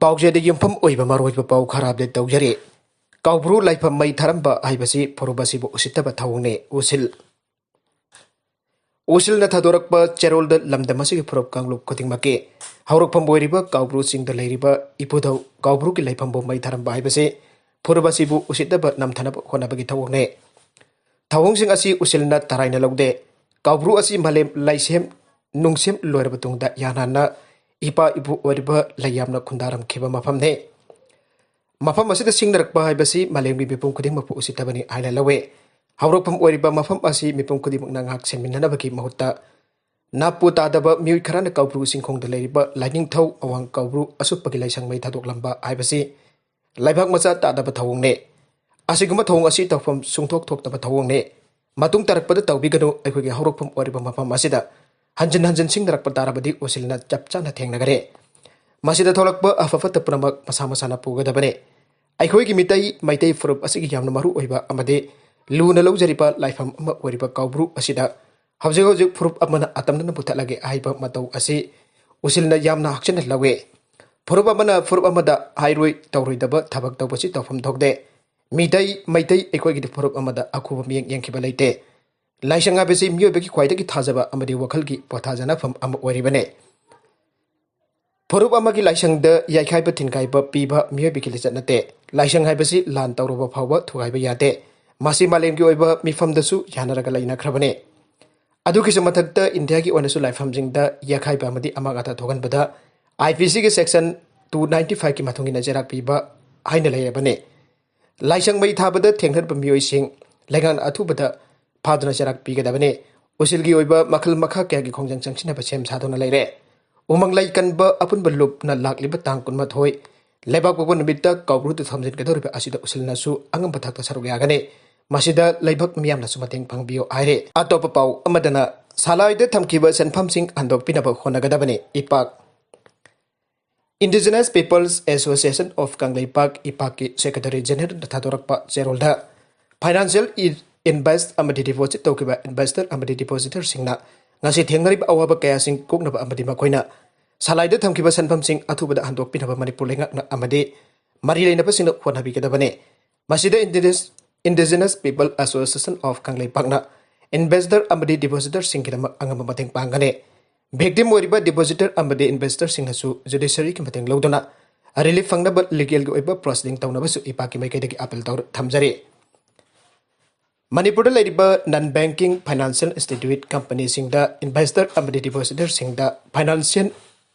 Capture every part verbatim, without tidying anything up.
ꯄꯥꯎꯆꯦꯗ ꯌꯨꯝꯐꯝ ꯑꯣꯏꯕ ꯃꯔꯨꯑꯣꯏꯕ ꯄꯥꯎ ꯈꯔ ꯑꯞꯗꯦꯠ ꯇꯧꯖꯔꯤ꯫ ꯀꯥꯎꯕ꯭ꯔꯨ ꯂꯥꯏꯐꯝ ꯃꯩ ꯊꯥꯔꯝꯕ ꯍꯥꯏꯕꯁꯤ ꯐꯨꯔꯨꯞ ꯑꯁꯤꯕꯨ ꯎꯁꯤꯠꯇꯕ ꯊꯧꯑꯣꯡꯅꯤ꯫ ꯎꯁꯤꯜ ꯎꯁꯤꯜꯅ ꯊꯥꯗꯣꯔꯛꯄ ꯆꯦꯔꯣꯜꯗ ꯂꯝꯗꯝ ꯑꯁꯤꯒꯤ ꯐꯨꯔꯨꯞ ꯀꯥꯡꯂꯨꯞ ꯈꯨꯗꯤꯡꯃꯛꯀꯤ ꯍꯧꯔꯛꯐꯝ ꯑꯣꯏꯔꯤꯕ ꯀꯥꯎꯕ꯭ꯔꯨ ꯆꯤꯡꯗ ꯂꯩꯔꯤꯕ ꯏꯄꯨꯙꯧ ꯀꯥꯎꯕ꯭ꯔꯨꯒꯤ ꯂꯩꯐꯝꯕꯨ ꯃꯩ ꯊꯥꯔꯝꯕ ꯍꯥꯏꯕꯁꯤ ꯐꯨꯔꯨꯞ ꯑꯁꯤꯕꯨ ꯎꯁꯤꯠꯇꯕ ꯅꯝꯊꯅꯕ ꯍꯣꯠꯅꯕꯒꯤ ꯊꯧꯑꯣꯡꯅꯤ꯫ ꯊꯧꯑꯣꯡꯁꯤꯡ ꯑꯁꯤ ꯎꯁꯤꯜꯅ ꯇꯔꯥꯏꯅ ꯂꯧꯗꯦ꯫ ꯀꯥꯎꯕ꯭ꯔꯨ ꯑꯁꯤ ꯃꯥꯂꯦꯝ ꯂꯩꯁꯦꯝ ꯅꯨꯡꯁꯦꯝ ꯂꯣꯏꯔꯕ ꯇꯨꯡꯗ ꯌꯥꯅꯥꯟꯅ ꯏꯄꯥ ꯏꯄꯨ ꯑꯣꯏꯔꯤꯕ ꯂꯩꯌꯥꯝꯅ ꯈꯨꯟꯗꯥꯔꯝꯈꯤꯕ ꯃꯐꯝꯅꯤ꯫ ꯃꯐꯝ ꯑꯁꯤꯗ ꯁꯤꯡꯅꯔꯛꯄ ꯍꯥꯏꯕꯁꯤ ꯃꯥꯂꯦꯝꯒꯤ ꯃꯤꯄꯨꯝ ꯈꯨꯗꯤꯡꯃꯛꯄꯨ ꯎꯁꯤꯠꯇꯕꯅꯤ ꯍꯥꯏꯅ ꯂꯧꯏ꯫ ꯍꯧꯔꯛꯐꯝ ꯑꯣꯏꯔꯤꯕ ꯃꯐꯝ ꯑꯁꯤ ꯃꯤꯄꯨꯝ ꯈꯨꯗꯤꯡꯃꯛꯅ ꯉꯥꯛ ꯁꯦꯟꯃꯤꯟꯅꯅꯕꯒꯤ ꯃꯍꯨꯠꯇ ꯅꯥꯞꯄꯨ ꯇꯥꯗꯕ ꯃꯤꯑꯣꯏ ꯈꯔꯅ ꯀꯥꯎꯕ꯭ꯔꯨ ꯆꯤꯡꯈꯣꯡꯗ ꯂꯩꯔꯤꯕ ꯂꯥꯏꯅꯤꯡꯊꯧ ꯑꯋꯥꯡ ꯀꯥꯎꯕ꯭ꯔꯨ ꯑꯁꯨꯞꯄꯒꯤ ꯂꯥꯏꯁꯪ ꯃꯩ ꯊꯥꯗꯣꯛꯂꯝꯕ ꯍꯥꯏꯕꯁꯤ ꯂꯩꯕꯥꯛ ꯃꯆꯥ ꯇꯥꯗꯕ ꯊꯧꯑꯣꯡꯅꯤ꯫ ꯑꯁꯤꯒꯨꯝꯕ ꯊꯧꯑꯣꯡ ꯑꯁꯤ ꯇꯧꯐꯝ ꯁꯨꯡꯊꯣꯛ ꯊꯣꯛꯇꯕ ꯊꯧꯑꯣꯡꯅꯤ꯫ ꯃꯇꯨꯡ ꯇꯥꯔꯛꯄꯗ ꯇꯧꯕꯤꯒꯅꯨ꯫ ꯑꯩꯈꯣꯏꯒꯤ ꯍꯧꯔꯛꯐꯝ ꯑꯣꯏꯔꯤꯕ ꯃꯐꯝ ꯑꯁꯤꯗ ꯍꯟꯖꯤꯟ ꯍꯟꯖꯤꯟ ꯁꯤꯡꯅꯔꯛꯄ ꯇꯥꯔꯕꯗꯤ ꯎꯁꯤꯜꯅ ꯆꯞ ꯆꯥꯅ ꯊꯦꯡꯅꯒꯅꯤ꯫ ꯃꯁꯤꯗ ꯊꯣꯛꯂꯛꯄ ꯑꯐ ꯐꯠꯇ ꯄꯨꯝꯅꯃꯛ ꯃꯁꯥ ꯃꯁꯥꯅ ꯄꯨꯒꯗꯕꯅꯤ꯫ ꯑꯩꯈꯣꯏꯒꯤ ꯃꯤꯇꯩ ꯃꯩꯇꯩ ꯐꯨꯔꯨꯞ ꯑꯁꯤꯒꯤ ꯌꯥꯝꯅ ꯃꯔꯨ ꯑꯣꯏꯕ ꯑꯃꯗꯤ ꯂꯨꯅ ꯂꯧꯖꯔꯤꯕ ꯂꯥꯏꯐꯝ ꯑꯃ ꯑꯣꯏꯔꯤꯕ ꯀꯥꯎꯕ꯭ꯔꯨ ꯑꯁꯤꯗ ꯍꯧꯖꯤꯛ ꯍꯧꯖꯤꯛ ꯐꯨꯔꯨꯞ ꯑꯃꯅ ꯑꯇꯝꯅꯅ ꯄꯨꯊꯠꯂꯒꯦ ꯍꯥꯏꯕ ꯃꯇꯧ ꯑꯁꯤ ꯎꯁꯤꯜꯅ ꯌꯥꯝꯅ ꯍꯛꯆꯤꯟꯅ ꯂꯧꯏ꯫ ꯐꯨꯔꯨꯞ ꯑꯃꯅ ꯐꯨꯔꯨꯞ ꯑꯃꯗ ꯍꯥꯏꯔꯣꯏ ꯇꯧꯔꯣꯏꯗꯕ ꯊꯕꯛ ꯇꯧꯕꯁꯤ ꯇꯧꯐꯝ ꯊꯣꯛꯇꯦ꯫ ꯃꯤꯇꯩ ꯃꯩꯇꯩ ꯑꯩꯈꯣꯏꯒꯤꯗꯤ ꯐꯨꯔꯨꯞ ꯑꯃꯗ ꯑꯈꯨꯕ ꯃꯤꯠꯌꯦꯡ ꯌꯦꯡꯈꯤꯕ ꯂꯩꯇꯦ꯫ ꯂꯥꯏꯁꯪ ꯍꯥꯏꯕꯁꯤ ꯃꯤꯑꯣꯏꯕꯒꯤ ꯈ꯭ꯋꯥꯏꯗꯒꯤ ꯊꯥꯖꯕ ꯑꯃꯗꯤ ꯋꯥꯈꯜꯒꯤ ꯄꯣꯊꯥꯖꯅꯐꯝ ꯑꯃ ꯑꯣꯏꯔꯤꯕꯅꯤ꯫ ꯐꯨꯔꯨꯞ ꯑꯃꯒꯤ ꯂꯥꯏꯁꯪꯗ ꯌꯥꯏꯈꯥꯏꯕ ꯊꯤꯟꯒꯥꯏꯕ ꯄꯤꯕ ꯃꯤꯑꯣꯏꯕꯒꯤ ꯂꯤꯆꯠ ꯅꯠꯇꯦ꯫ ꯂꯥꯏꯁꯪ ꯍꯥꯏꯕꯁꯤ ꯂꯥꯟ ꯇꯧꯔꯕ ꯐꯥꯎꯕ ꯊꯨꯒꯥꯏꯕ ꯌꯥꯗꯦ꯫ ꯃꯁꯤ ꯃꯥꯂꯦꯝꯒꯤ ꯑꯣꯏꯕ ꯃꯤꯐꯝꯗꯁꯨ ꯌꯥꯅꯔꯒ ꯂꯩꯅꯈ꯭ꯔꯕꯅꯤ꯫ ꯑꯗꯨꯒꯤꯁꯨ ꯃꯊꯛꯇ ꯏꯟꯗꯤꯌꯥꯒꯤ ꯑꯣꯏꯅꯁꯨ ꯂꯥꯏꯐꯝꯁꯤꯡꯗ ꯌꯥꯈꯥꯏꯕ ꯑꯃꯗꯤ ꯑꯃꯥꯡ ꯑꯇꯥ ꯊꯣꯛꯍꯟꯕꯗ I P C ꯒꯤ section two ninety five ꯀꯤ ꯃꯇꯨꯡ ꯏꯟꯅ ꯆꯩꯔꯥꯛ ꯄꯤꯕ ꯍꯥꯏꯅ ꯂꯩꯔꯕꯅꯤ꯫ ꯂꯥꯏꯁꯪ ꯃꯩ ꯊꯥꯕꯗ ꯊꯦꯡꯅꯔꯤꯕ ꯃꯤꯑꯣꯏꯁꯤꯡ ꯂꯩꯉꯥꯛꯅ ꯑꯊꯨꯕꯗ ꯐꯥꯗꯨꯅ ꯆꯩꯔꯥꯛ ꯄꯤꯒꯗꯕꯅꯤ꯫ ꯎꯁꯤꯜꯒꯤ ꯑꯣꯏꯕ ꯃꯈꯜ ꯃꯈꯥ ꯀꯌꯥꯒꯤ ꯈꯣꯡꯖꯪ ꯆꯪꯁꯤꯟꯅꯕ ꯁꯦꯝ ꯁꯥꯗꯨꯅ ꯂꯩꯔꯦ꯫ ꯎꯃꯪ ꯂꯩ ꯀꯟꯕ ꯑꯄꯨꯟꯕ ꯂꯨꯞꯅ ꯂꯥꯛꯂꯤꯕ ꯇꯥꯡ ꯀꯨꯟꯃꯥꯊꯣꯏ ꯂꯩꯕꯥꯛꯄꯣꯛꯄ ꯅꯨꯃꯤꯠꯇ ꯀꯥꯎꯕ꯭ꯔꯨꯗ ꯊꯝꯖꯤꯟꯒꯗꯧꯔꯤꯕ ꯑꯁꯤꯗ ꯎꯁꯤꯜꯅꯁꯨ ꯑꯉꯝꯕ ꯊꯥꯛꯇ ꯁꯔꯨꯛ ꯌꯥꯒꯅꯤ꯫ ꯃꯁꯤꯗ ꯂꯩꯕꯥꯛ ꯃꯤꯌꯥꯝꯅꯁꯨ ꯃꯇꯦꯡ ꯄꯥꯡꯕꯤꯌꯨ ꯍꯥꯏꯔꯤ꯫ ꯑꯇꯣꯞꯄ ꯄꯥꯎ ꯑꯃꯗꯅ ꯁꯥꯂꯥꯏꯗ ꯊꯝꯈꯤꯕ ꯁꯦꯟꯐꯝꯁꯤꯡ ꯍꯟꯗꯣꯛꯄꯤꯅꯕ ꯍꯣꯠꯅꯒꯗꯕꯅꯤ꯫ ꯏꯄꯥꯛ Indigenous Peoples Association of Kangleipak, ꯏꯄꯥꯛꯀꯤ Secretary Generalꯅ ꯊꯥꯗꯣꯔꯛꯄ ꯆꯦꯔꯣꯜꯗ financial invest ꯑꯃꯗꯤ deposit ꯇꯧꯈꯤꯕ investor ꯑꯃꯗꯤ depositorꯁꯤꯡꯅ ꯉꯁꯤ ꯊꯦꯡꯅꯔꯤꯕ ꯑꯋꯥꯕ ꯀꯌꯥꯁꯤꯡ ꯀꯣꯛꯅꯕ ꯑꯃꯗꯤ ꯃꯈꯣꯏꯅ ꯁꯂꯥꯏꯗ ꯊꯝꯈꯤꯕ ꯁꯦꯟꯐꯝꯁꯤꯡ ꯑꯊꯨꯕꯗ ꯍꯟꯗꯣꯛꯄꯤꯅꯕ ꯃꯅꯤꯄꯨꯔ ꯂꯩꯉꯥꯛꯅ ꯑꯃꯗꯤ ꯃꯔꯤ ꯂꯩꯅꯕꯁꯤꯡꯅ ꯍꯣꯠꯅꯕꯤꯒꯗꯕꯅꯤ꯫ ꯃꯁꯤꯗ Indigenous, Indigenous People Association of ꯀꯪꯂꯩꯄꯥꯛꯅ investor ꯑꯃꯗꯤ depositorꯁꯤꯡꯒꯤꯗꯃꯛ ꯑꯉꯝꯕ ꯃꯇꯦꯡ ꯄꯥꯡꯒꯅꯤ꯫ Victim ꯑꯣꯏꯔꯤꯕ depositor ꯑꯃꯗꯤ investorꯁꯤꯡꯅꯁꯨ judiciaryꯒꯤ ꯃꯇꯦꯡ ꯂꯧꯗꯨꯅ relief ꯐꯪꯅꯕ legalꯒꯤ ꯑꯣꯏꯕ proceeding ꯇꯧꯅꯕꯁꯨ ꯏꯄꯥꯛꯀꯤ ꯃꯥꯏꯀꯩꯗꯒꯤ appeal ꯇꯧꯔ ꯊꯝꯖꯔꯤ꯫ ꯃꯅꯤꯄꯨꯔꯗ ꯂꯩꯔꯤꯕ non banking financial institute companyꯁꯤꯡꯗ investor ꯑꯃꯗꯤ depositorꯁꯤꯡꯗ financial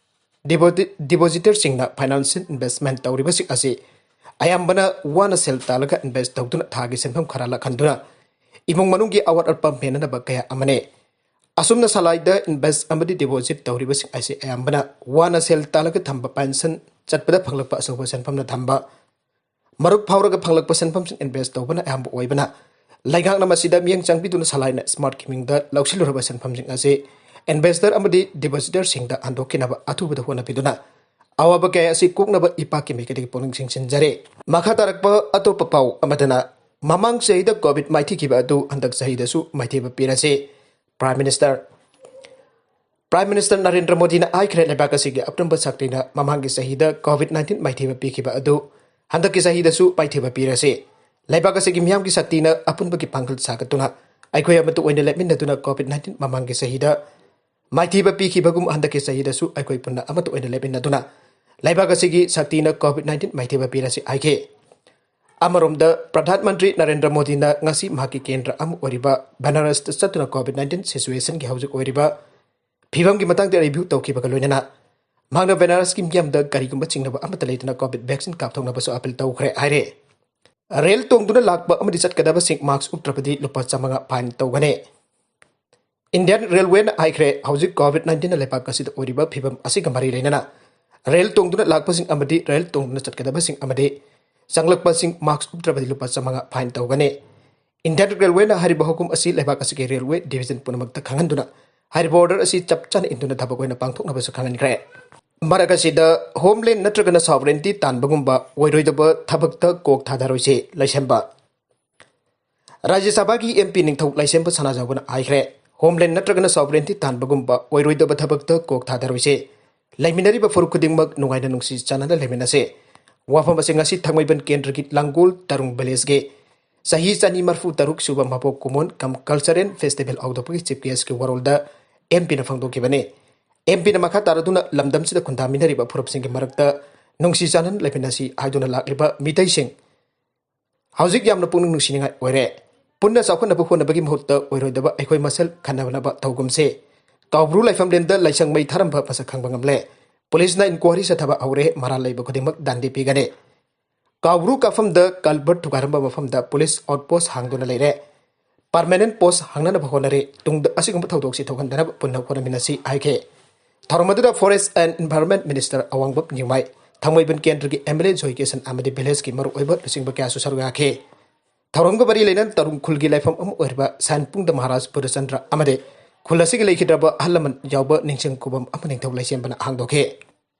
deposit, depositorꯁꯤꯡꯅ financial investment ꯇꯧꯔꯤꯕꯁꯤꯡ ꯑꯁꯤ ꯑꯌꯥꯝꯕꯅ ꯋꯥꯅ ꯁꯦꯜ ꯇꯥꯜꯂꯒ invest ꯇꯧꯗꯨꯅ ꯊꯥꯒꯤ ꯁꯦꯟꯐꯝ ꯈꯔ ꯂꯥꯛꯍꯟꯗꯨꯅ ꯏꯃꯨꯡ ꯃꯅꯨꯡꯒꯤ ꯑꯋꯥꯠ ꯑꯄꯥ ꯃꯦꯟꯅꯅꯕ ꯀꯌꯥ ꯑꯃꯅꯤ꯫ ꯑꯁꯨꯝꯅ ꯁꯂꯥꯏꯗ invest ꯑꯃꯗꯤ deposit ꯇꯧꯔꯤꯕꯁꯤꯡ ꯑꯁꯤ ꯑꯌꯥꯝꯕꯅ ꯋꯥꯅ ꯁꯦꯜ ꯇꯥꯜꯂꯒ ꯊꯝꯕ pension ꯆꯠꯄꯗ ꯐꯪꯂꯛꯄ ꯑꯆꯧꯕ ꯁꯦꯟꯐꯝꯅ ꯊꯝꯕ ꯃꯔꯨꯞ ꯐꯥꯎꯔꯒ ꯐꯪꯂꯛꯄ ꯁꯦꯟꯐꯝꯁꯤꯡ invest ꯇꯧꯕꯅ ꯑꯌꯥꯝꯕ ꯑꯣꯏꯕꯅ, ꯂꯩꯉꯥꯛꯅ ꯃꯁꯤꯗ ꯃꯤꯠꯌꯦꯡ ꯆꯪꯕꯤꯗꯨꯅ ꯁꯂꯥꯏꯅ SMARTꯀꯤ ꯃꯤꯡꯗ ꯂꯧꯁꯤꯜꯂꯨꯔꯕ ꯁꯦꯟꯐꯝꯁꯤꯡ ꯑꯁꯤ investor ꯑꯃꯗꯤ depositorꯁꯤꯡꯗ ꯍꯟꯗꯣꯛꯈꯤꯅꯕ ꯑꯊꯨꯕꯗ ꯍꯣꯠꯅꯕꯤꯗꯨꯅ ꯑꯋꯥꯕ ꯀꯌꯥ ꯑꯁꯤ ꯀꯣꯛꯅꯕ ꯏꯄꯥꯛꯀꯤ ꯃꯥꯏꯀꯩꯗꯒꯤ ꯄꯨꯛꯅꯤꯡ ꯆꯤꯡꯁꯤꯟꯖꯔꯤ꯫ ꯃꯈꯥ ꯇꯥꯔꯛꯄ ꯑꯇꯣꯞꯄ ꯄꯥꯎ ꯑꯃꯗꯅ, ꯃꯃꯥꯡ ꯆꯍꯤꯗ COVID ꯃꯥꯏꯊꯤꯈꯤꯕ ꯑꯗꯨ ꯍꯟꯗꯛ ꯆꯍꯤꯗꯁꯨ ꯃꯥꯏꯊꯤꯕ ꯄꯤꯔꯁꯤ꯫ Prime Minister Prime Minister Narendra ꯃꯣꯗꯤꯅ ꯍꯥꯏꯈ꯭ꯔꯦ, ꯂꯩꯕꯥꯛ ꯑꯁꯤꯒꯤ ꯑꯄꯨꯟꯕ ꯁꯛꯇꯤꯅ ꯃꯃꯥꯡꯒꯤ ꯆꯍꯤꯗ COVID nineteen ꯃꯥꯏꯊꯤꯕ ꯄꯤꯈꯤꯕ ꯑꯗꯨ ꯍꯟꯗꯛꯀꯤ ꯆꯍꯤꯗꯁꯨ ꯃꯥꯏꯊꯤꯕ ꯄꯤꯔꯁꯤ꯫ ꯂꯩꯕꯥꯛ ꯑꯁꯤꯒꯤ ꯃꯤꯌꯥꯝꯒꯤ ꯁꯛꯇꯤꯅ ꯑꯄꯨꯟꯕꯒꯤ ꯄꯥꯡꯒꯜ ꯁꯥꯒꯠꯇꯨꯅ ꯑꯩꯈꯣꯏ ꯑꯃꯠꯇ ꯑꯣꯏꯅ ꯂꯦꯞꯃꯤꯟꯅꯗꯨꯅ COVID nineteen ꯃꯃꯥꯡꯒꯤ ꯆꯍꯤꯗ ꯃꯥꯏꯊꯤꯕ ꯄꯤꯈꯤꯕꯒꯨꯝ ꯍꯟꯗꯛꯀꯤ ꯆꯍꯤꯗꯁꯨ ꯑꯩꯈꯣꯏ ꯄꯨꯟꯅ ꯑꯃꯠꯇ ꯑꯣꯏꯅ ꯂꯦꯞꯃꯤꯟꯅꯗꯨꯅ ꯂꯩꯕꯥꯛ ꯑꯁꯤꯒꯤ ꯁꯛꯇꯤꯅ COVID nineteen ꯃꯥꯏꯊꯤꯕ ꯄꯤꯔꯁꯤ ꯍꯥꯏꯈꯤ꯫ ꯑꯃꯔꯣꯝꯗ, ꯄ꯭ꯔꯙꯥꯟ ꯃꯟꯇ꯭ꯔꯤ ꯅꯔꯦꯟꯗ꯭ꯔ ꯃꯣꯗꯤꯅ ꯉꯁꯤ ꯃꯍꯥꯛꯀꯤ ꯀꯦꯟꯗ꯭ꯔ ꯑꯃ ꯑꯣꯏꯔꯤꯕ ꯕꯦꯅꯥꯔꯁꯇ ꯆꯠꯇꯨꯅ COVID nineteen situationꯒꯤ ꯍꯧꯖꯤꯛ ꯑꯣꯏꯔꯤꯕ ꯐꯤꯕꯝꯒꯤ ꯃꯇꯥꯡꯗ review ꯇꯧꯈꯤꯕꯒ ꯂꯣꯏꯅꯅ ꯃꯍꯥꯛꯅ ꯕꯦꯅꯥꯔꯁꯀꯤ ꯃꯤꯌꯥꯝꯗ ꯀꯔꯤꯒꯨꯝꯕ ꯆꯤꯡꯅꯕ ꯑꯃꯠꯇ ꯂꯩꯇꯅ COVID vaccine ꯀꯥꯞꯊꯣꯛꯅꯕꯁꯨ appeal ꯇꯧꯈ꯭ꯔꯦ ꯍꯥꯏꯔꯦ꯫ ꯔꯦꯜ ꯇꯣꯡꯗꯨꯅ ꯂꯥꯛꯄ ꯑꯃꯗꯤ ꯆꯠꯀꯗꯕꯁꯤꯡ mask ꯎꯞꯇ꯭ꯔꯕꯗꯤ ꯂꯨꯄꯥ ꯆꯥꯃꯉꯥ fine ꯇꯧꯒꯅꯤ꯫ Indian Railwayꯅ ꯍꯥꯏꯈ꯭ꯔꯦ, ꯍꯧꯖꯤꯛ COVID nineteenꯅ ꯂꯩꯕꯥꯛ ꯑꯁꯤꯗ ꯑꯣꯏꯔꯤꯕ ꯐꯤꯕꯝ ꯑꯁꯤꯒ ꯃꯔꯤ ꯂꯩꯅꯅ ꯔꯦꯜ ꯇꯣꯡꯗꯨꯅ ꯂꯥꯛꯄꯁꯤꯡ ꯑꯃꯗꯤ ꯔꯦꯜ ꯇꯣꯡꯗꯨꯅ ꯆꯠꯀꯗꯕꯁꯤꯡ ꯑꯃꯗꯤ ꯆꯪꯂꯛꯄꯁꯤꯡ mask ꯎꯞꯇ꯭ꯔꯕꯗꯤ ꯂꯨꯄꯥ ꯆꯥꯃꯉꯥ fine ꯇꯧꯒꯅꯤ꯫ Indian Railwayꯅ ꯍꯥꯏꯔꯤꯕ ꯍꯨꯀꯨꯝ ꯑꯁꯤ ꯂꯩꯕꯥꯛ ꯑꯁꯤꯒꯤ railway division ꯄꯨꯝꯅꯃꯛꯇ ꯈꯪꯍꯟꯗꯨꯅ ꯍꯥꯏꯔꯤꯕ order ꯑꯁꯤ ꯆꯞ ꯆꯥꯅ ꯏꯟꯗꯨꯅ ꯊꯕꯛ ꯑꯣꯏꯅ ꯄꯥꯡꯊꯣꯛꯅꯕꯁꯨ ꯈꯪꯍꯟꯈ꯭ꯔꯦ꯫ ꯃꯔꯛ ꯑꯁꯤꯗ homeland ꯅꯠꯇ꯭ꯔꯒꯅ sovereignty ꯇꯥꯟꯕꯒꯨꯝꯕ ꯑꯣꯏꯔꯣꯏꯗꯕ ꯊꯕꯛꯇ ꯀꯣꯛ ꯊꯥꯗꯔꯣꯏꯁꯤ ꯂꯩꯁꯦꯝꯕ꯫ ꯔꯥꯖ꯭ꯌ ꯁꯚꯥꯒꯤ MP ꯅꯤꯡꯊꯧ ꯂꯩꯁꯦꯝꯕ ꯁꯅꯥꯖꯥꯎꯕꯅ ꯍꯥꯏꯈ꯭ꯔꯦ, homeland ꯅꯠꯇ꯭ꯔꯒꯅ sovereignty ꯇꯥꯟꯕꯒꯨꯝꯕ ꯑꯣꯏꯔꯣꯏꯗꯕ ꯊꯕꯛꯇ ꯀꯣꯛ ꯊꯥꯗꯔꯣꯏꯁꯤ꯫ ꯂꯩꯃꯤꯟꯅꯔꯤꯕ ꯐꯨꯔꯨꯞ ꯈꯨꯗꯤꯡꯃꯛ ꯅꯨꯡꯉꯥꯏꯅ ꯅꯨꯡꯁꯤ ꯆꯥꯟꯅꯅ ꯂꯩꯃꯤꯟꯅꯁꯦ꯫ ꯋꯥꯐꯝ ꯑꯁꯤ ꯉꯁꯤ ꯊꯥꯡꯃꯩꯕꯟ ꯀꯦꯟꯗ꯭ꯔꯒꯤ ꯂꯥꯡꯒꯣꯜ ꯇꯔꯨꯡ ꯚꯤꯂꯦꯖꯀꯤ ꯆꯍꯤ ꯆꯅꯤ ꯃꯔꯤꯐꯨ ꯇꯔꯨꯛ ꯁꯨꯕ ꯃꯕꯣꯛ ꯀꯨꯃꯣꯟ ꯀꯝ ꯀꯜꯆꯔꯦꯜ ꯐꯦꯁꯇꯤꯚꯦꯜ ꯍꯧꯗꯣꯛꯄꯒꯤ ꯆꯤꯐ ꯒꯦꯁꯀꯤ ꯋꯥꯔꯣꯜꯗ ꯑꯦꯝ ꯄꯤꯅ ꯐꯣꯡꯗꯣꯛꯈꯤꯕꯅꯤ꯫ ꯑꯦꯝ ꯄꯤꯅ ꯃꯈꯥ ꯇꯥꯔꯗꯨꯅ ꯂꯝꯗꯝꯁꯤꯗ ꯈꯨꯟꯗꯥꯃꯤꯟꯅꯔꯤꯕ ꯐꯨꯔꯨꯞꯁꯤꯡꯒꯤ ꯃꯔꯛꯇ ꯅꯨꯡꯁꯤ ꯆꯥꯟꯅꯅ ꯂꯩꯃꯤꯟꯅꯁꯤ ꯍꯥꯏꯗꯨꯅ ꯂꯥꯛꯂꯤꯕ ꯃꯤꯇꯩꯁꯤꯡ ꯍꯧꯖꯤꯛ ꯌꯥꯝꯅ ꯄꯨꯛꯅꯤꯡ ꯅꯨꯡꯁꯤꯅꯤꯡꯉꯥꯏ ꯑꯣꯏꯔꯦ꯫ ꯄꯨꯟꯅ ꯆꯥꯎꯈꯠꯅꯕ ꯍꯣꯠꯅꯕꯒꯤ ꯃꯍꯨꯠꯇ ꯑꯣꯏꯔꯣꯏꯗꯕ ꯑꯩꯈꯣꯏ ꯃꯁꯦꯜ ꯈꯟꯅꯅꯕ ꯇꯧꯒꯨꯝꯁꯦ꯫ ꯀꯥꯎꯕ꯭ꯔꯨ ꯂꯥꯏꯐꯝꯂꯦꯟꯗ ꯂꯥꯏꯁꯪ ꯃꯩ ꯊꯥꯔꯝꯕ ꯃꯁꯛ ꯈꯪꯕ ꯉꯝꯂꯦ꯫ ꯄꯨꯂꯤꯁꯅ ꯏꯟꯀ꯭ꯋꯥꯔꯤ ꯆꯠꯊꯕ ꯍꯧꯔꯦ, ꯃꯔꯥꯜ ꯂꯩꯕ ꯈꯨꯗꯤꯡꯃꯛ ꯗꯟꯗꯤ ꯄꯤꯒꯅꯤ꯫ ꯀꯥꯎꯕ꯭ꯔꯨ ꯀꯥꯐꯝꯗ ꯀꯜꯚꯔꯠ ꯊꯨꯒꯥꯏꯔꯝꯕ ꯃꯐꯝꯗ ꯄꯨꯂꯤꯁ ꯑꯥꯎꯠꯄꯣꯁ ꯍꯥꯡꯗꯨꯅ ꯂꯩꯔꯦ꯫ ꯄꯔꯃꯅꯦꯟ ꯄꯣꯁ ꯍꯥꯡꯅꯅꯕ ꯍꯣꯠꯅꯔꯦ꯫ ꯇꯨꯡꯗ ꯑꯁꯤꯒꯨꯝꯕ ꯊꯧꯗꯣꯛꯁꯤ ꯊꯣꯛꯍꯟꯗꯅꯕ ꯄꯨꯟꯅ ꯍꯣꯠꯅꯃꯤꯟꯅꯁꯤ ꯍꯥꯏꯈꯤ꯫ ꯊꯧꯔꯝ ꯑꯗꯨꯗ ꯐꯣꯔꯦꯁ ꯑꯦꯟ ꯏꯟꯚꯥꯏꯔꯣꯟꯃꯦꯟ ꯃꯤꯅꯤꯁꯇꯔ ꯑꯋꯥꯡꯕꯝ ꯅꯤꯎꯃꯥꯏ, ꯊꯥꯡꯃꯩꯕꯟ ꯀꯦꯟꯗ꯭ꯔꯒꯤ ꯑꯦꯝ ꯑꯦꯜ ꯑꯦ ꯖꯣꯏ ꯀꯤꯁꯟ ꯑꯃꯗꯤ ꯚꯤꯂꯦꯖꯀꯤ ꯃꯔꯨꯑꯣꯏꯕ ꯂꯨꯆꯤꯡꯕ ꯀꯌꯥꯁꯨ ꯁꯔꯨꯛ ꯌꯥꯈꯤ꯫ ꯊꯧꯔꯝꯒ ꯃꯔꯤ ꯂꯩꯅꯅ ꯇꯔꯨꯡ ꯈꯨꯜꯒꯤ ꯂꯥꯏꯐꯝ ꯑꯃ ꯑꯣꯏꯔꯤꯕ ꯁꯥꯏꯟꯄꯨꯡꯗ ꯃꯍꯥꯔꯥꯖ ꯕꯨꯙꯆꯟꯗ꯭ꯔ ꯑꯃꯗꯤ ꯈꯨꯜ ꯑꯁꯤꯒꯤ ꯂꯩꯈꯤꯗ꯭ꯔꯕ ꯑꯍꯜ ꯂꯃꯟ ꯌꯥꯎꯕ ꯅꯤꯡꯁꯤꯡ ꯈꯨꯕꯝ ꯑꯃ ꯅꯤꯡꯊꯧ ꯂꯩꯁꯦꯝꯕꯅ ꯍꯥꯡꯗꯣꯛꯈꯤ꯫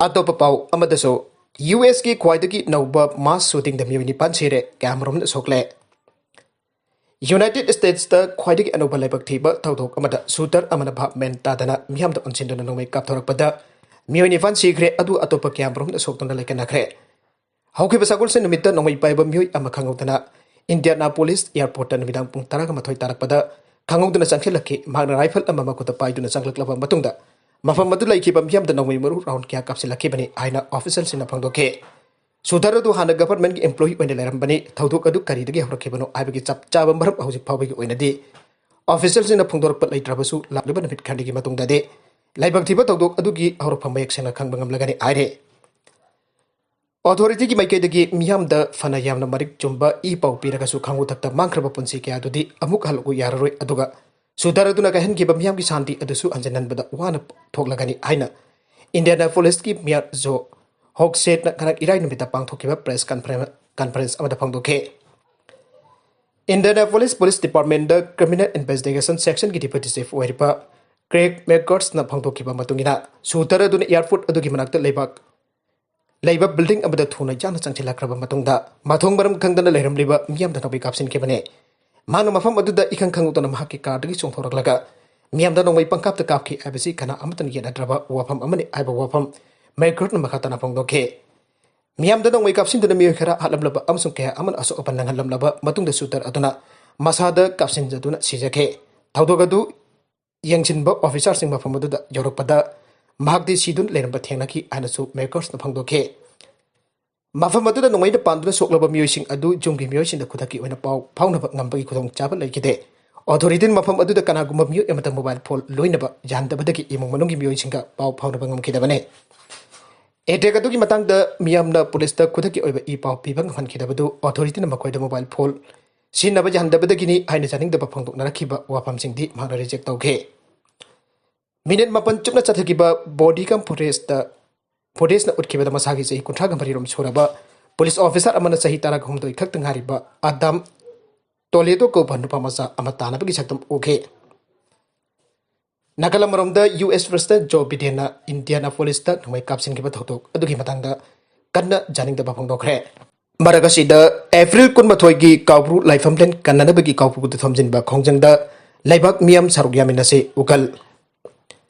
ꯑꯇꯣꯞꯄ ꯄꯥꯎ ꯑꯃꯗꯁꯨ, ꯌꯨ ꯑꯦꯁꯀꯤ ꯈ꯭ꯋꯥꯏꯗꯒꯤ ꯅꯧꯕ ꯃꯥꯁ ꯁꯨꯇꯤꯡꯗ ꯃꯤꯑꯣꯏ ꯅꯤꯄꯥꯟ ꯁꯤꯔꯦ, ꯀꯌꯥꯃꯔꯨꯝꯅ ꯁꯣꯛꯂꯦ꯫ ꯌꯨꯅꯥꯏꯇꯦꯗ ꯁ꯭ꯇꯦꯠꯁꯇ ꯈ꯭ꯋꯥꯏꯗꯒꯤ ꯑꯅꯧꯕ ꯂꯥꯏꯕꯛ ꯊꯤꯕ ꯊꯧꯗꯣꯛ ꯑꯃꯗ ꯁꯨꯇꯔ ꯑꯃꯅ ꯚꯥꯞ ꯃꯦꯟ ꯇꯥꯗꯅ ꯃꯤꯌꯥꯝꯗ ꯑꯣꯟꯁꯤꯟꯗꯨꯅ ꯅꯣꯡꯃꯩ ꯀꯥꯞꯊꯣꯔꯛꯄꯗ ꯃꯤꯑꯣꯏ ꯅꯤꯄꯥꯟ ꯁꯤꯈ꯭ꯔꯦ, ꯑꯗꯨ ꯑꯇꯣꯞꯄ ꯀꯌꯥꯃꯔꯨꯝꯅ ꯁꯣꯛꯇꯨꯅ ꯂꯩꯀꯟꯅꯈ꯭ꯔꯦ꯫ ꯍꯧꯈꯤꯕ ꯁꯒꯣꯜꯁꯦꯟ ꯅꯨꯃꯤꯠꯇ ꯅꯣꯡꯃꯩ ꯄꯥꯏꯕ ꯃꯤꯑꯣꯏ ꯑꯃ ꯈꯪꯍꯧꯗꯅ ꯏꯟꯗꯤꯌꯥꯅꯥꯄꯣꯂꯤꯁ ꯑꯦꯌꯔꯄꯣꯔꯠꯇ ꯅꯨꯃꯤꯗꯥꯡ ꯄꯨꯡ ꯇꯔꯥꯒ ꯃꯥꯊꯣꯏ ꯇꯥꯔꯛꯄꯗ ꯈꯪꯍꯧꯗꯅ ꯆꯪꯁꯤꯜꯂꯛꯈꯤ꯫ ꯃꯍꯥꯛꯅ ꯔꯥꯏꯐꯜ ꯑꯃ ꯃꯈꯨꯠꯇ ꯄꯥꯏꯗꯨꯅ ꯆꯪꯂꯛꯂꯕ ꯃꯇꯨꯡꯗ ꯃꯐꯝ ꯑꯗꯨ ꯂꯩꯈꯤꯕ ꯃꯤꯌꯥꯝꯗ ꯅꯣꯡꯃꯩ ꯃꯔꯨ ꯔꯥꯎꯟ ꯀꯌꯥ ꯀꯥꯞꯁꯤꯜꯂꯛꯈꯤꯕꯅꯤ ꯍꯥꯏꯅ ꯑꯣꯐꯤꯁꯤꯌꯦꯜꯁꯤꯡꯅ ꯐꯣꯡꯗꯣꯛꯈꯤ꯫ ꯁꯨꯇꯔ ꯑꯗꯨ ꯍꯥꯟꯅ ꯒꯚꯔꯟꯃꯦꯟꯠꯀꯤ ꯑꯦꯝꯄ꯭ꯂꯣꯌꯤ ꯑꯣꯏꯅ ꯂꯩꯔꯝꯕꯅꯤ꯫ ꯊꯧꯗꯣꯛ ꯑꯗꯨ ꯀꯔꯤꯗꯒꯤ ꯍꯧꯔꯛꯈꯤꯕꯅꯣ ꯍꯥꯏꯕꯒꯤ ꯆꯞ ꯆꯥꯕ ꯃꯔꯝ ꯍꯧꯖꯤꯛ ꯐꯥꯎꯕꯒꯤ ꯑꯣꯏꯅꯗꯤ ꯑꯣꯐꯤꯁꯤꯌꯦꯜꯁꯤꯡꯅ ꯐꯣꯡꯗꯣꯔꯛꯄ ꯂꯩꯇ꯭ꯔꯕꯁꯨ, ꯂꯥꯛꯂꯤꯕ ꯅꯨꯃꯤꯠ ꯈꯔꯅꯤꯒꯤ ꯃꯇꯨꯡꯗꯗꯤ ꯂꯥꯏꯕꯛ ꯊꯤꯕ ꯊꯧꯗꯣꯛ ꯑꯗꯨꯒꯤ ꯍꯧꯔꯛꯐꯝ ꯃꯌꯦꯛ ꯁꯦꯡꯅ ꯈꯪꯕ ꯉꯝꯂꯒꯅꯤ ꯍꯥꯏꯔꯤ꯫ ꯑꯣꯊꯣꯔꯤꯇꯤꯒꯤ ꯃꯥꯏꯀꯩꯗꯒꯤ ꯃꯤꯌꯥꯝꯗ ꯐꯅ ꯌꯥꯝꯅ ꯃꯔꯤꯛ ꯆꯨꯝꯕ ꯏ ꯄꯥꯎ ꯄꯤꯔꯒꯁꯨ ꯈꯥꯉꯨ ꯊꯛꯇ ꯃꯥꯡꯈ꯭ꯔꯕ ꯄꯨꯟꯁꯤ ꯀꯌꯥꯗꯨꯗꯤ ꯑꯃꯨꯛ ꯍꯜꯂꯛꯎ ꯌꯥꯔꯔꯣꯏ, ꯑꯗꯨꯒ ꯁꯨꯇꯔ ꯑꯗꯨꯅ ꯀꯥꯏꯍꯟꯈꯤꯕ ꯃꯤꯌꯥꯝꯒꯤ ꯁꯥꯟꯇꯤ ꯑꯗꯨꯁꯨ ꯍꯟꯖꯤꯟꯍꯟꯕꯗ ꯋꯥꯅ ꯊꯣꯛꯂꯒꯅꯤ ꯍꯥꯏꯅ ꯏꯟꯗꯤꯌꯥꯅꯥꯄꯣꯂꯤꯁꯀꯤ ꯃꯦꯌꯔ ꯖꯣ ꯍꯣꯛꯁꯦꯠꯅ ꯉꯔꯥꯡ ꯏꯔꯥꯏ ꯅꯨꯃꯤꯠꯇ ꯄꯥꯡꯊꯣꯛꯈꯤꯕ ꯄ꯭ꯔꯦꯁ ꯀꯟꯐꯔꯦꯟ-, ꯀꯟꯐꯔꯦꯟꯁ ꯑꯃꯗ ꯐꯣꯡꯗꯣꯛꯈꯤ꯫ ꯏꯟꯗꯤꯌꯥꯅꯥꯄꯣꯂꯤꯁ ꯄꯨꯂꯤꯁ ꯗꯤꯄꯥꯔꯠꯃꯦꯟꯠꯇ ꯀ꯭ꯔꯤꯃꯤꯅꯦꯜ ꯏꯟꯚꯦꯁꯇꯤꯒꯦꯁꯟ ꯁꯦꯛꯁꯟꯒꯤ ꯗꯤꯄ꯭ꯌꯨꯇꯤ ꯆꯤꯐ ꯑꯣꯏꯔꯤꯕ ꯀ꯭ꯔꯦꯒ ꯃꯦꯀꯔꯁꯅ ꯐꯣꯡꯗꯣꯛꯈꯤꯕ ꯃꯇꯨꯡ ꯏꯟꯅ, ꯁꯨꯇꯔ ꯑꯗꯨꯅ ꯑꯦꯌꯔꯄꯣꯔꯠ ꯑꯗꯨꯒꯤ ꯃꯅꯥꯛꯇ ꯂꯩꯕ, ꯂꯩꯕ ꯕꯤꯜꯗꯤꯡ ꯑꯃꯗ ꯊꯨꯅ ꯌꯥꯡꯅ ꯆꯪꯁꯤꯜꯂꯛꯈ꯭ꯔꯕ ꯃꯇꯨꯡꯗ ꯃꯊꯣꯡ ꯃꯔꯝ ꯈꯪꯗꯅ ꯂꯩꯔꯝꯂꯤꯕ ꯃꯤꯌꯥꯝꯗ ꯅꯣꯡꯃꯩ ꯀꯥꯞꯁꯤꯟꯈꯤꯕꯅꯤ꯫ ꯃꯍꯥꯛꯅ ꯃꯐꯝ ꯑꯗꯨꯗ ꯏꯈꯪ ꯈꯪꯍꯧꯗꯅ ꯃꯍꯥꯛꯀꯤ ꯀꯥꯔꯗꯒꯤ ꯆꯣꯡꯊꯣꯔꯛꯂꯒ ꯃꯤꯌꯥꯝꯗ ꯅꯣꯡꯃꯩ ꯄꯪꯀꯥꯞꯇ ꯀꯥꯞꯈꯤ ꯍꯥꯏꯕꯁꯤ ꯀꯅꯥ ꯑꯃꯠꯇꯅ ꯌꯦꯠꯅꯗ꯭ꯔꯕ ꯋꯥꯐꯝ ꯑꯃꯅꯤ ꯍꯥꯏꯕ ꯋꯥꯐꯝ ꯃꯦꯀ꯭ꯔꯣꯠꯅ ꯃꯈꯥ ꯇꯥꯅ ꯐꯣꯡꯗꯣꯛꯈꯤ꯫ ꯃꯤꯌꯥꯝꯗ ꯅꯣꯡꯃꯩ ꯀꯥꯞꯁꯤꯟꯗꯨꯅ ꯃꯤꯑꯣꯏ ꯈꯔ ꯍꯥꯠꯂꯝꯂꯕ ꯑꯃꯁꯨꯡ ꯀꯌꯥ ꯑꯃꯅ ꯑꯁꯣꯛ ꯑꯄꯟ ꯅꯪꯍꯜꯂꯝꯂꯕ ꯃꯇꯨꯡꯗ ꯁꯨꯇꯔ ꯑꯗꯨꯅ ꯃꯁꯥꯗ ꯀꯥꯞꯁꯤꯟꯖꯗꯨꯅ ꯁꯤꯖꯈꯤ꯫ ꯊꯧꯗꯣꯛ ꯑꯗꯨ ꯌꯦꯡꯁꯤꯟꯕ ꯑꯣꯐꯤꯁꯥꯔꯁꯤꯡ ꯃꯐꯝ ꯑꯗꯨꯗ ꯌꯧꯔꯛꯄꯗ ꯃꯍꯥꯛꯇꯤ ꯁꯤꯗꯨꯅ ꯂꯩꯔꯝꯕ ꯊꯦꯡꯅꯈꯤ ꯍꯥꯏꯅꯁꯨ ꯃꯦꯀꯔꯁꯅ ꯐꯣꯡꯗꯣꯛꯈꯤ꯫ ꯃꯐꯝ ꯑꯗꯨꯗ ꯅꯣꯡꯃꯩꯅ ꯄꯥꯟꯗꯨꯅ ꯁꯣꯛꯂꯕ ꯃꯤꯑꯣꯏꯁꯤꯡ ꯑꯗꯨ ꯌꯨꯝꯒꯤ ꯃꯤꯑꯣꯏꯁꯤꯡꯗ ꯈꯨꯗꯛꯀꯤ ꯑꯣꯏꯅ ꯄꯥꯎ ꯐꯥꯎꯅꯕ ꯉꯝꯕꯒꯤ ꯈꯨꯗꯣꯡꯆꯥꯕ ꯂꯩꯈꯤꯗꯦ꯫ ꯑꯣꯊꯣꯔꯤꯇꯤꯅ ꯃꯐꯝ ꯑꯗꯨꯗ ꯀꯅꯥꯒꯨꯝꯕ ꯃꯤꯑꯣꯏ ꯑꯃꯠꯇ ꯃꯣꯕꯥꯏꯜ ꯐꯣꯟ ꯂꯣꯏꯅꯕ ꯌꯥꯍꯟꯗꯕꯗꯒꯤ ꯏꯃꯨꯡ ꯃꯅꯨꯡꯒꯤ ꯃꯤꯑꯣꯏꯁꯤꯡꯒ ꯄꯥꯎ ꯐꯥꯎꯅꯕ ꯉꯝꯈꯤꯗꯕꯅꯤ꯫ ꯑꯦꯇꯦꯛ ꯑꯗꯨꯒꯤ ꯃꯇꯥꯡꯗ ꯃꯤꯌꯥꯝꯅ ꯄꯨꯂꯤꯁꯇ ꯈꯨꯗꯛꯀꯤ ꯑꯣꯏꯕ ꯏ ꯄꯥꯎ ꯄꯤꯕ ꯉꯝꯍꯟꯈꯤꯗꯕꯗꯨ ꯑꯣꯊꯣꯔꯤꯇꯤꯅ ꯃꯈꯣꯏꯗ ꯃꯣꯕꯥꯏꯜ ꯐꯣꯟ ꯁꯤꯖꯤꯟꯅꯕ ꯌꯥꯍꯟꯗꯕꯗꯒꯤꯅꯤ ꯍꯥꯏꯅ ꯌꯥꯅꯤꯡꯗꯕ ꯐꯣꯡꯗꯣꯛꯅꯔꯛꯈꯤꯕ ꯋꯥꯐꯝꯁꯤꯡꯗꯤ ꯃꯍꯥꯛꯅ ꯔꯤꯖꯦꯛ ꯇꯧꯈꯤ꯫ ꯃꯤꯅꯤꯠ ꯃꯥꯄꯟ ꯆꯨꯞꯅ ꯆꯠꯊꯈꯤꯕ ꯕꯣꯗꯤ ꯀꯝ ꯐꯨꯇꯦꯖꯇ ꯐꯨꯇꯦꯖꯅ ꯎꯠꯈꯤꯕꯗ ꯃꯁꯥꯒꯤ ꯆꯍꯤ ꯀꯨꯟꯊ꯭ꯔꯥꯒ ꯃꯔꯤꯔꯣꯝ ꯁꯨꯔꯕ ꯄꯨꯂꯤꯁ ꯑꯣꯐꯤꯁꯥꯔ ꯑꯃꯅ ꯆꯍꯤ ꯇꯔꯥꯒ ꯍꯨꯝꯗꯣꯏ ꯈꯛꯇ ꯉꯥꯏꯔꯤꯕ ꯑꯗꯥꯝ ꯇꯣꯂꯦꯗꯣ ꯀꯧꯕ ꯅꯨꯄꯥ ꯃꯆꯥ ꯑꯃ ꯇꯥꯟꯅꯕꯒꯤ ꯁꯛꯇꯝ ꯎꯈꯤ꯫ ꯅꯥꯀꯜ ꯑꯃꯔꯣꯝꯗ ꯌꯨ ꯑꯦꯁ ꯄ꯭ꯔꯦꯁꯤꯗꯦꯟ ꯖꯣ ꯕꯤꯗꯦꯟꯅ ꯏꯟꯗꯤꯌꯥꯅꯥ ꯄꯣꯂꯤꯁꯇ ꯅꯣꯡꯃꯩ ꯀꯥꯞꯁꯤꯟꯈꯤꯕ ꯊꯧꯗꯣꯛ ꯑꯗꯨꯒꯤ ꯃꯇꯥꯡꯗ ꯀꯟꯅ ꯌꯥꯅꯤꯡꯗꯕ ꯐꯣꯡꯗꯣꯛꯈ꯭ꯔꯦ꯫ ꯃꯔꯛ ꯑꯁꯤꯗ ꯑꯦꯄ꯭ꯔꯤꯜ ꯀꯨꯟꯃꯥꯊꯣꯏꯒꯤ ꯀꯥꯎꯕ꯭ꯔꯨ ꯂꯥꯏꯐꯝꯂꯦꯟ ꯀꯟꯅꯅꯕꯒꯤ ꯀꯥꯎꯕ꯭ꯔꯨꯗ ꯊꯣꯝꯖꯤꯟꯕ ꯈꯣꯡꯖꯪꯗ ꯂꯩꯕꯥꯛ ꯃꯤꯌꯥꯝ ꯁꯔꯨꯛ ꯌꯥꯃꯤꯟꯅꯁꯤ ꯎꯀꯜ꯫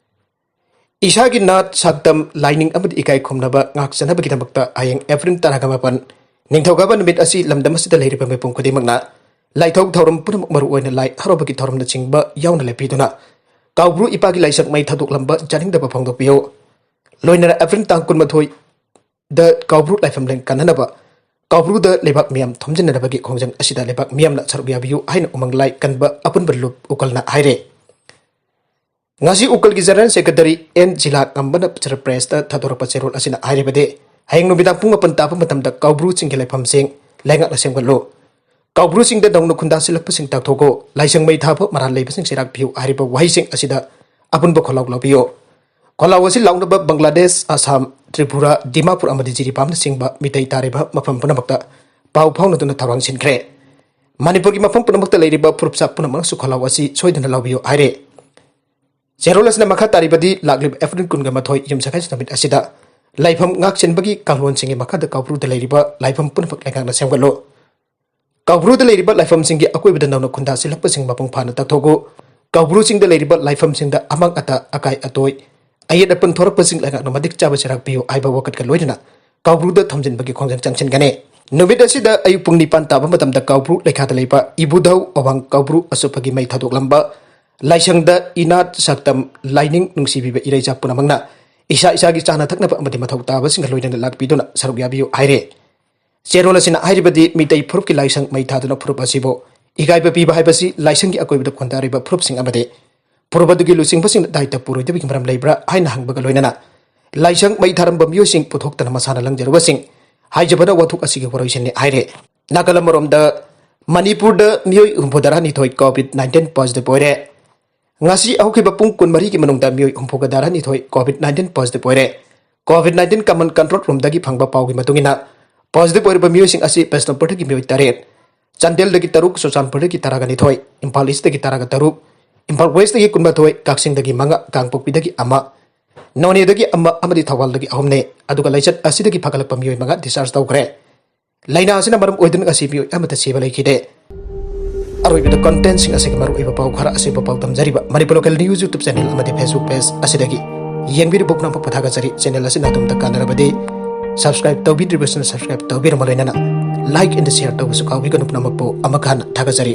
ꯏꯁꯥꯒꯤ ꯅꯥꯠ, ꯁꯛꯇꯝ, ꯂꯥꯏꯅꯤꯡ ꯑꯃꯗꯤ ꯏꯀꯥꯏ ꯈꯨꯝꯅꯕ ꯉꯥꯛꯆꯅꯕꯒꯤꯗꯃꯛꯇ ꯍꯌꯦꯡ ꯑꯦꯄ꯭ꯔꯤꯜ ꯇꯔꯥꯒ ꯃꯥꯄꯟ, ꯅꯤꯡꯊꯧꯀꯥꯕ ꯅꯨꯃꯤꯠ ꯑꯁꯤ ꯂꯝꯗꯝ ꯑꯁꯤꯗ ꯂꯩꯔꯤꯕ ꯃꯤꯄꯨꯝ ꯈꯨꯗꯤꯡꯃꯛꯅ ꯂꯥꯏꯊꯧ ꯊꯧꯔꯝ ꯄꯨꯝꯅꯃꯛ, ꯃꯔꯨꯑꯣꯏꯅ ꯂꯥꯏ ꯍꯔꯥꯎꯕꯒꯤ ꯊꯧꯔꯝꯅꯆꯤꯡꯕ ꯌꯥꯎꯅ ꯂꯦꯞꯄꯤꯗꯨꯅ ꯀꯥꯎꯕ꯭ꯔꯨ ꯏꯄꯥꯒꯤ ꯂꯥꯏꯁꯪ ꯃꯩ ꯊꯥꯗꯣꯛꯂꯝꯕ ꯌꯥꯅꯤꯡꯗꯕ ꯐꯣꯡꯗꯣꯛꯄꯤꯌꯨ꯫ ꯂꯣꯏꯅꯅ ꯑꯦꯄ꯭ꯔꯤꯜ ꯇꯥꯡ ꯀꯨꯟꯃꯥꯊꯣꯏꯗ ꯀꯥꯎꯕ꯭ꯔꯨ ꯂꯥꯏꯐꯝꯂꯦꯟ ꯀꯟꯅꯅꯕ ꯀꯥꯎꯕ꯭ꯔꯨꯗ ꯂꯩꯕꯥꯛ ꯃꯤꯌꯥꯝ ꯊꯣꯝꯖꯤꯟꯅꯅꯕꯒꯤ ꯈꯣꯡꯖꯪ ꯑꯁꯤꯗ ꯂꯩꯕꯥꯛ ꯃꯤꯌꯥꯝꯅ ꯁꯔꯨꯛ ꯌꯥꯕꯤꯌꯨ ꯍꯥꯏꯅ ꯎꯃꯪ ꯂꯥꯏ ꯀꯟꯕ ꯑꯄꯨꯟꯕ ꯂꯨꯞ ꯎꯀꯜꯅ ꯍꯥꯏꯔꯦ꯫ ꯉꯁꯤ ꯎꯀꯜꯒꯤ ꯖꯦꯅꯔꯦꯜ ꯁꯦꯀ꯭ꯔꯦꯇꯔꯤ ꯑꯦꯟ ꯖꯤꯂꯥ ꯉꯝꯕꯅ ꯄ꯭ꯔꯦꯁꯇ ꯊꯥꯗꯣꯔꯛꯄ ꯆꯦꯔꯣꯜ ꯑꯁꯤꯅ ꯍꯥꯏꯔꯤꯕꯗꯤ, ꯍꯌꯦꯡ ꯅꯨꯃꯤꯗꯥꯡ ꯄꯨꯡ ꯃꯥꯄꯟ ꯇꯥꯕ ꯃꯇꯝꯗ ꯀꯥꯎꯕ꯭ꯔꯨꯁꯤꯡꯒꯤ ꯂꯩꯐꯝꯁꯤꯡ ꯂꯩꯉꯥꯛꯅ ꯁꯦꯝꯒꯠꯂꯨ, ꯀꯥꯎꯕ꯭ꯔꯨꯁꯤꯡꯗ ꯅꯧꯅ ꯈꯨꯟꯗꯥꯁꯤꯜꯂꯛꯄꯁꯤꯡ ꯇꯥꯛꯊꯣꯛꯎ, ꯂꯥꯏꯁꯪ ꯃꯩ ꯊꯥꯕ ꯃꯔꯥꯜ ꯂꯩꯕꯁꯤꯡ ꯆꯩꯔꯥꯛ ꯄꯤꯌꯨ ꯍꯥꯏꯔꯤꯕ ꯋꯥꯍꯩꯁꯤꯡ ꯑꯁꯤꯗ ꯑꯄꯨꯟꯕ ꯈꯣꯜꯂꯥꯎ ꯂꯧꯕꯤꯌꯨ꯫ ꯈꯣꯜꯂꯥꯎ ꯑꯁꯤ ꯂꯥꯎꯅꯕ ꯕꯪꯒ꯭ꯂꯥꯗꯦꯁ, ꯑꯁꯥꯝ, ꯇ꯭ꯔꯤꯄꯨꯔꯥ, ꯗꯤꯃꯥꯄꯨꯔ ꯑꯃꯗꯤ ꯖꯤꯔꯤꯕꯥꯝꯅꯆꯤꯡꯕ ꯃꯤꯇꯩ ꯇꯥꯔꯤꯕ ꯃꯐꯝ ꯄꯨꯝꯅꯃꯛꯇ ꯄꯥꯎ ꯐꯥꯎꯅꯗꯨꯅ ꯊꯧꯔꯥꯡ ꯁꯤꯟꯈ꯭ꯔꯦ꯫ ꯃꯅꯤꯄꯨꯔꯒꯤ ꯃꯐꯝ ꯄꯨꯝꯅꯃꯛꯇ ꯂꯩꯔꯤꯕ ꯐꯨꯔꯨꯞꯆꯥ ꯄꯨꯝꯅꯃꯛꯅꯁꯨ ꯈꯣꯜꯂꯥꯎ ꯑꯁꯤ ꯁꯣꯏꯗꯅ ꯂꯧꯕꯤꯌꯨ ꯍꯥꯏꯔꯦ꯫ ꯆꯦꯔꯣꯜ ꯑꯁꯤꯅ ꯃꯈꯥ ꯇꯥꯔꯤꯕꯗꯤ, ꯂꯥꯛꯂꯤꯕ ꯑꯦꯄ꯭ꯔꯤꯜ ꯀꯨꯟꯒ ꯃꯥꯊꯣꯏ ꯌꯨꯝꯁꯀꯩꯁ ꯅꯨꯃꯤꯠ ꯑꯁꯤꯗ ꯂꯥꯏꯐꯝ ꯉꯥꯛ ꯁꯦꯟꯕꯒꯤ ꯀꯥꯡꯂꯣꯟꯁꯤꯡꯒꯤ ꯃꯈꯥꯗ ꯀꯥꯎꯕ꯭ꯔꯨꯗ ꯂꯩꯔꯤꯕ ꯂꯥꯏꯐꯝ ꯄꯨꯝꯅꯃꯛ ꯂꯩꯉꯥꯛꯅ ꯁꯦꯝꯒꯠꯂꯨ꯫ ꯀꯥꯎꯕ꯭ꯔꯨꯗ ꯂꯩꯔꯤꯕ ꯂꯥꯏꯐꯝꯁꯤꯡꯒꯤ ꯑꯀꯣꯏꯕꯗ ꯅꯧꯅ ꯈꯨꯟꯗꯥꯁꯤꯜꯂꯛꯄꯁꯤꯡ ꯃꯄꯨꯡ ꯐꯥꯅ ꯇꯥꯛꯊꯣꯛꯎ꯫ ꯀꯧꯕ꯭ꯔꯨ ꯆꯤꯡꯗ ꯂꯩꯔꯤꯕ ꯂꯥꯏꯐꯝꯁꯤꯡꯗ ꯑꯃꯥꯡ ꯑꯇꯥ, ꯑꯀꯥꯏ ꯑꯇꯣꯏ, ꯑꯌꯦꯠ ꯑꯄꯟ ꯊꯣꯔꯛꯄꯁꯤꯡ ꯂꯩꯉꯥꯛꯅ ꯃꯇꯤꯛ ꯆꯥꯕ ꯆꯩꯔꯥꯛ ꯄꯤꯌꯨ ꯍꯥꯏꯕ ꯋꯥꯀꯠꯀ ꯂꯣꯏꯅꯅ ꯀꯧꯕ꯭ꯔꯨꯗ ꯊꯝꯖꯤꯟꯕꯒꯤ ꯈꯣꯡꯖꯪ ꯆꯪꯁꯤꯟꯒꯅꯤ꯫ ꯅꯨꯃꯤꯠ ꯑꯁꯤꯗ ꯑꯌꯨꯛ ꯄꯨꯡ ꯅꯤꯄꯥꯟ ꯇꯥꯕ ꯃꯇꯝꯗ ꯀꯧꯕ꯭ꯔꯨ ꯂꯩꯈꯥꯗ ꯂꯩꯕ ꯏꯕꯨꯙꯧ ꯑꯋꯥꯡ ꯀꯧꯕ꯭ꯔꯨ ꯑꯆꯨꯞꯄꯒꯤ ꯃꯩ ꯊꯥꯗꯣꯛꯂꯝꯕ ꯂꯥꯏꯁꯪꯗ ꯏꯅꯥꯠ ꯁꯛꯇꯝ ꯂꯥꯏꯅꯤꯡ ꯅꯨꯡꯁꯤꯕꯤꯕ ꯏꯔꯩꯆꯥ ꯄꯨꯝꯅꯃꯛꯅ ꯏꯁꯥ ꯏꯁꯥꯒꯤ ꯆꯥꯅ ꯊꯛꯅꯕ ꯑꯃꯗꯤ ꯃꯊꯧ ꯇꯥꯕꯁꯤꯡꯒ ꯂꯣꯏꯅꯅ ꯂꯥꯛꯄꯤꯗꯨꯅ ꯁꯔꯨꯛ ꯌꯥꯕꯤꯌꯨ ꯍꯥꯏꯔꯦ꯫ ꯆꯦꯔꯣꯜ ꯑꯁꯤꯅ ꯍꯥꯏꯔꯤꯕꯗꯤ ꯃꯤꯇꯩ ꯐꯨꯔꯨꯞꯀꯤ ꯂꯥꯏꯁꯪ ꯃꯩ ꯊꯥꯗꯨꯅ ꯐꯨꯔꯨꯞ ꯑꯁꯤꯕꯨ ꯏꯀꯥꯏꯕ ꯄꯤꯕ ꯍꯥꯏꯕꯁꯤ ꯂꯥꯏꯁꯪꯒꯤ ꯑꯀꯣꯏꯕꯗ ꯈꯨꯟꯗꯥꯔꯤꯕ ꯐꯨꯔꯨꯞꯁꯤꯡ ꯑꯃꯗꯤ ꯐꯨꯔꯨꯞ ꯑꯗꯨꯒꯤ ꯂꯨꯆꯤꯡꯕꯁꯤꯡꯅ ꯗꯥꯏꯇ ꯄꯨꯔꯣꯏꯗꯕꯒꯤ ꯃꯔꯝ ꯂꯩꯕ꯭ꯔꯥ ꯍꯥꯏꯅ ꯍꯪꯕꯒ ꯂꯣꯏꯅꯅ ꯂꯥꯏꯁꯪ ꯃꯩ ꯊꯥꯔꯝꯕ ꯃꯤꯑꯣꯏꯁꯤꯡ ꯄꯨꯊꯣꯛꯇꯅ ꯃꯁꯥꯅ ꯂꯪꯖꯔꯨꯕꯁꯤꯡ ꯍꯥꯏꯖꯕꯅ ꯋꯥꯊꯣꯛ ꯑꯁꯤꯒꯤ ꯋꯥꯔꯣꯏꯁꯤꯟꯅꯤ ꯍꯥꯏꯔꯦ꯫ ꯅꯥꯀꯜ ꯑꯃꯔꯣꯝꯗ ꯃꯅꯤꯄꯨꯔꯗ ꯃꯤꯑꯣꯏ ꯍꯨꯝꯐꯨꯇꯔꯥꯅꯤꯊꯣꯏ COVID nineteen positive ꯑꯣꯏꯔꯦ꯫ ꯉꯁꯤ ꯍꯧꯈꯤꯕ ꯄꯨꯡ ꯀꯨꯟꯃꯔꯤꯒꯤ ꯃꯅꯨꯡꯗ ꯃꯤꯑꯣꯏ ꯍꯨꯝꯐꯨꯒ ꯇꯔꯥꯅꯤꯊꯣꯏ COVID nineteen positive ꯑꯣꯏꯔꯦ꯫ COVID nineteen common control roomꯗꯒꯤ ꯐꯪꯕ ꯄꯥꯎꯒꯤ ꯃꯇꯨꯡ ꯏꯟꯅ positive ꯑꯣꯏꯔꯕ ꯃꯤꯑꯣꯏꯁꯤꯡ ꯑꯁꯤ ꯕꯤꯁꯅꯨꯄꯨꯔꯗꯒꯤ ꯃꯤꯑꯣꯏ ꯇꯔꯦꯠ, ꯆꯥꯟꯗꯦꯜꯗꯒꯤ ꯇꯔꯨꯛ, ꯆꯨꯔꯆꯥꯟꯄꯨꯔꯗꯒꯤ ꯇꯔꯥꯒ ꯅꯤꯊꯣꯏ, ꯏꯝꯐꯥꯜ ꯏꯁꯇꯒꯤ ꯇꯔꯥꯒ ꯇꯔꯨꯛ, ꯏꯝꯐꯥꯜ ꯋꯦꯁꯇꯒꯤ ꯀꯨꯟꯃꯥꯊꯣꯏ, ꯀꯛꯆꯤꯡꯗꯒꯤ ꯃꯉꯥ, ꯀꯥꯡꯄꯣꯛꯄꯤꯗꯒꯤ ꯑꯃ, ꯅꯣꯅꯦꯗꯒꯤ ꯑꯃ ꯑꯃꯗꯤ ꯊꯧꯕꯥꯜꯗꯒꯤ ꯑꯍꯨꯝꯅꯤ꯫ ꯑꯗꯨꯒ ꯂꯩꯆꯠ ꯑꯁꯤꯗꯒꯤ ꯐꯒꯠꯂꯛꯄ ꯃꯤꯑꯣꯏ ꯃꯉꯥ discharge ꯇꯧꯈ꯭ꯔꯦ꯫ ꯂꯥꯏꯅꯥ ꯑꯁꯤꯅ ꯃꯔꯝ ꯑꯣꯏꯗꯨꯅ ꯉꯁꯤ ꯃꯤꯑꯣꯏ ꯑꯃꯠꯇ ꯁꯤꯕ ꯂꯩꯈꯤꯗꯦ꯫ ꯑꯔꯣꯏꯕꯗ contentꯁꯤꯡ ꯑꯁꯤꯒꯤ ꯃꯔꯨꯑꯣꯏꯕ ꯄꯥꯎ ꯈꯔ, ꯑꯁꯤꯒꯨꯝꯕ ꯄꯥꯎ ꯇꯝꯖꯔꯤꯕ Manipur Local News YouTube channel ꯑꯃꯗꯤ Facebook page ꯑꯁꯤꯗꯒꯤ ꯌꯦꯡꯕꯤꯔꯤꯕ ꯄꯨꯝꯅꯃꯛꯄꯨ ꯊꯥꯒꯠꯆꯔꯤ꯫ Channel ꯑꯁꯤꯅ ꯑꯗꯣꯝꯗ ꯀꯥꯟꯅꯔꯕꯗꯤ subscribe ꯇꯧꯕꯤꯗ꯭ꯔꯤꯕꯁꯤꯡꯅ subscribe ꯇꯧꯕꯤꯔꯝꯕ ꯂꯣꯏꯅꯅ like and share ꯇꯧꯕꯁꯨ ꯀꯥꯎꯕꯤꯒꯅꯨ꯫ ꯄꯨꯝꯅꯃꯛꯄꯨ ꯑꯃꯨꯛ ꯍꯟꯅ ꯊꯥꯒꯠꯆꯔꯤ꯫